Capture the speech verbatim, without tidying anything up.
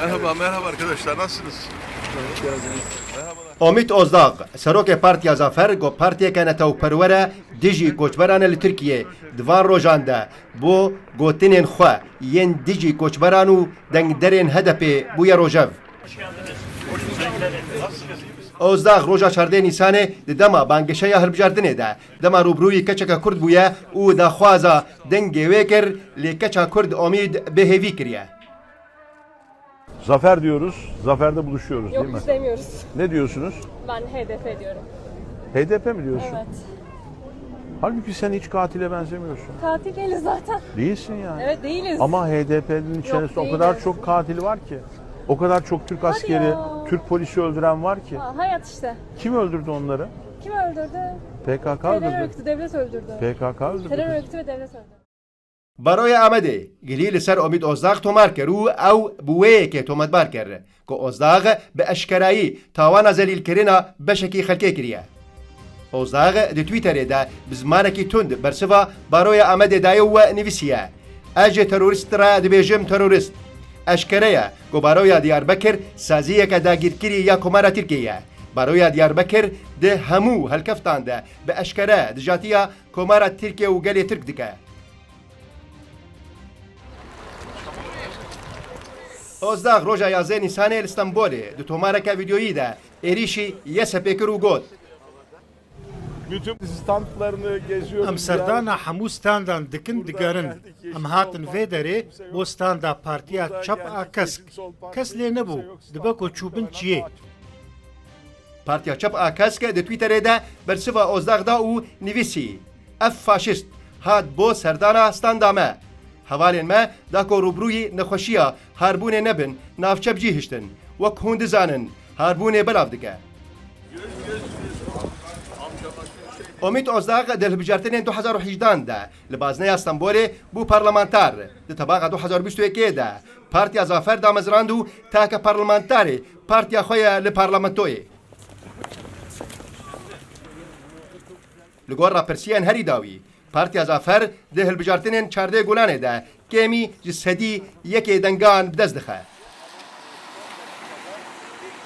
Merhaba, merhaba arkadaşlar, nasılsınız? Omîd Ozdağ, serokê Partiya Zafer, ku partiyeke netewperwer e dijî koçberan e li Tirkiyê, di van rojan de bo gotinên xwe yên dijî koçberan û dengderên H D P bûye rojev. Ozdağ roja çardeh Nîsanê di dema bangişeya hilbijartinê de dema rûbirûyî keçeke Kurd bûye û daxwaza dengê wê kir, lê keça Kurd Omîd bêhêvî kiriye. Zafer diyoruz, zaferde buluşuyoruz, değil mi? Yok, biz demiyoruz. Ne diyorsunuz? Ben H D P diyorum. H D P mi diyorsun? Evet. Halbuki sen hiç katile benzemiyorsun. Katil değiliz zaten. Değilsin yani. Evet, değiliz. Ama H D P'nin içerisinde o kadar çok katil var ki. O kadar çok Türk askeri, Türk polisi öldüren var ki. Ha, hayat işte. Kim öldürdü onları? Kim öldürdü? P K K öldürdü. Terör örgütü, devlet öldürdü. P K K öldürdü. Terör örgütü ve devlet öldürdü. Baroya Amedê gilî li ser Omîd Ozdağ tomar kir û ew bi wê yekê tometbar kir ku Ozdağ bi eşkerayî tawana zelîlkirina beşekî xelkê kiriye. Ozdağ di Twitterê de bi zimanekî tund bersiva Baroya Amedê daye û nivîsiye, "Ez ji terorîst re dibêjim terorîst." Eşkere ye ku Baroya Diyarbekir saziyeke dagîrkirî ya Komara Tirkiyê ye. Baroya Diyarbekir di hemû helkeftan de bi eşkere dijatiya Komara Tirkiyê û gelê Tirk dike. Ozdağ roja yazdeh Nîsanê li Stenbolê di tomareke vîdeoyî de êrîşî Y S P'ê kir û got, Bütün standlarını geziyorum. Em serdana hemû standan dikin digerin. Em hatin vê derê bo standa Partiya Çep a Kesk. Kes lê nebû, dibe ku çûbin çiyê. Partiya Çep a Kesk di Twitterê de bersiva Ozdağ da û nivîsî, "Ev faşîst hat bo serdana standa me. Hevalên me da ku rûbirûyî nexweşiya harbûnê nebin, navçe bi cî hiştin. Wek hûn dizanin, harbûnê belav dike." Omîd Ozdağ di hilbijartinên du hezar û hejdehan de li bazneya Stenbolê bû parlamenter. Di tebaxa du hezar û bîst û yekê de Partiya Zafer damezrand û take parlamenterê partiya xwe ye li parlamentoyê. Li gor rapirsiyên herî dawî, Partiya Zafer di hilbijartinên çardeh Gulanê de kêmî ji sedî yekê dengan bi dest dixe.